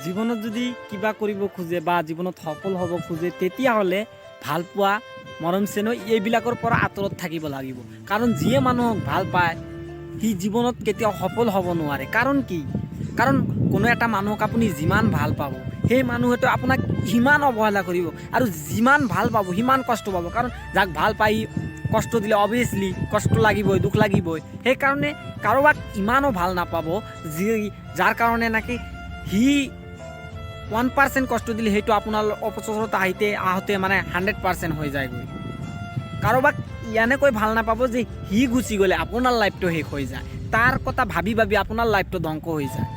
জীৱনত যদি কিবা কৰিব খোজে বা জীৱনত সফল হ'ব খোজে, তেতিয়াহ'লে ভালপোৱা, মৰম চেনেহ এইবিলাকৰ পৰা আঁতৰত থাকিব লাগিব। কাৰণ যিয়ে মানুহক ভাল পায়, সি জীৱনত কেতিয়াও সফল হ'ব নোৱাৰে। কাৰণ কি? কাৰণ কোনো এটা মানুহক আপুনি যিমান ভাল পাব, সেই মানুহেতো আপোনাক সিমান অৱহেলা কৰিব আৰু যিমান ভাল পাব সিমান কষ্ট পাব। কাৰণ যাক ভাল পাই কষ্ট দিলে অভিয়াছলি কষ্ট লাগিবই, দুখ লাগিবই। সেইকাৰণে কাৰোবাক ইমানো ভাল নাপাব যাৰ কাৰণে নাকি সি 1% কষ্ট দিলে সেইটো আপোনাৰ অপচৰত আহিতে আহোঁতে মানে 100% হৈ যায়গৈ। কাৰোবাক এনেকৈ ভাল নাপাব যে সি গুচি গ'লে আপোনাৰ লাইফটো শেষ হৈ যায়, তাৰ কথা ভাবি ভাবি আপোনাৰ লাইফটো ধ্বংস হৈ যায়।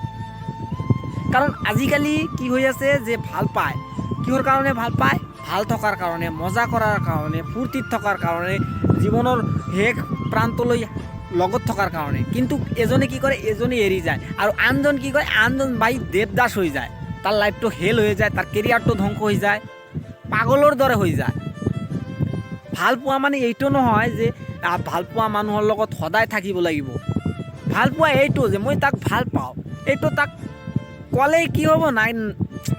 কাৰণ আজিকালি কি হৈ আছে যে ভাল পায় কিহৰ কাৰণে? ভাল পায় ভাল থকাৰ কাৰণে, মজা কৰাৰ কাৰণে, ফূৰ্তিত থকাৰ কাৰণে, জীৱনৰ শেষ প্ৰান্তলৈ লগত থকাৰ কাৰণে। কিন্তু এজনে কি কৰে? এজনে এৰি যায় আৰু আনজন কি কৰে? আনজন বাই দেৱদাস হৈ যায়। তাৰ লাইফটো হেল হৈ যায়, তাৰ কেৰিয়াৰটো ধ্বংস হৈ যায়, পাগলৰ দৰে হৈ যায়। ভাল পোৱা মানে এইটো নহয় যে ভাল পোৱা মানুহৰ লগত সদায় থাকিব লাগিব। ভাল পোৱা এইটো যে মই তাক ভাল পাওঁ, এইটো তাক ক'লেই কি হ'ব, নাই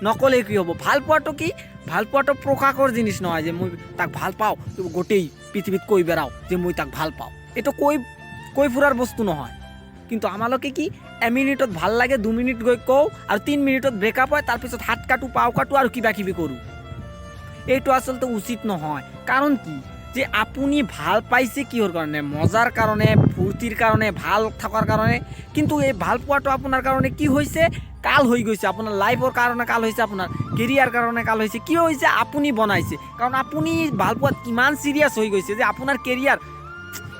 নক'লেই কি হ'ব? ভাল পোৱাটো কি? ভাল পোৱাটো প্ৰকাশৰ জিনিস নহয় যে মই তাক ভাল পাওঁ, গোটেই পৃথিৱীত কৈ বেড়াওঁ যে মই তাক ভাল পাওঁ। এইটো কৈ কৈ ফুৰাৰ বস্তু নহয়। কিন্তু আমালোকে কি, এমিনিটত ভাল লাগে, 2 মিনিট গৈ কওঁ আৰু 3 মিনিটত ব্ৰেকআপ হয়। তাৰপিছত হাত কাটো, পাও কাটো আৰু কিবা কিবি কৰোঁ। এইটো আচলতে উচিত নহয়। কাৰণ কি যে আপুনি ভাল পাইছে কিহৰ কাৰণে? মজাৰ কাৰণে, ফূৰ্তিৰ কাৰণে, ভাল থকাৰ কাৰণে। কিন্তু এই ভাল পোৱাটো আপোনাৰ কাৰণে কি হৈছে? কাল হৈ গৈছে। আপোনাৰ লাইফৰ কাৰণে কাল হৈছে, আপোনাৰ কেৰিয়াৰ কাৰণে কাল হৈছে। কিয় হৈছে? আপুনি বনাইছে। কাৰণ আপুনি ভাল পোৱাত ইমান চিৰিয়াছ হৈ গৈছে যে আপোনাৰ কেৰিয়াৰ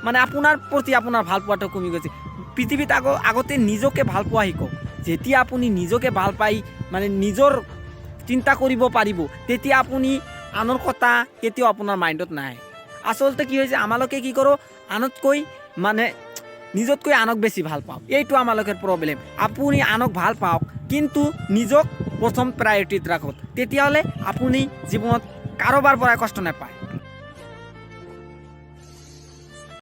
মানে আপোনাৰ প্ৰতি আপোনাৰ ভাল পোৱাটো কমি গৈছে। পৃথিৱীত আগতে নিজকে ভাল পোৱা শিকক। যেতিয়া আপুনি নিজকে ভাল পাই মানে নিজৰ চিন্তা কৰিব পাৰিব, তেতিয়া আপুনি আনৰ কথা কেতিয়াও আপোনাৰ মাইণ্ডত নাহে। আচলতে কি হৈছে, আমালোকে কি কৰোঁ, আনতকৈ মানে নিজতকৈ আনক বেছি ভাল পাওঁ। এইটো আমালোকৰ প্ৰব্লেম। আপুনি আনক ভাল পাওক, কিন্তু নিজক প্ৰথম প্ৰায়ৰিটিত ৰাখক। তেতিয়াহ'লে আপুনি জীৱনত কাৰোবাৰ পৰাই কষ্ট নাপায়।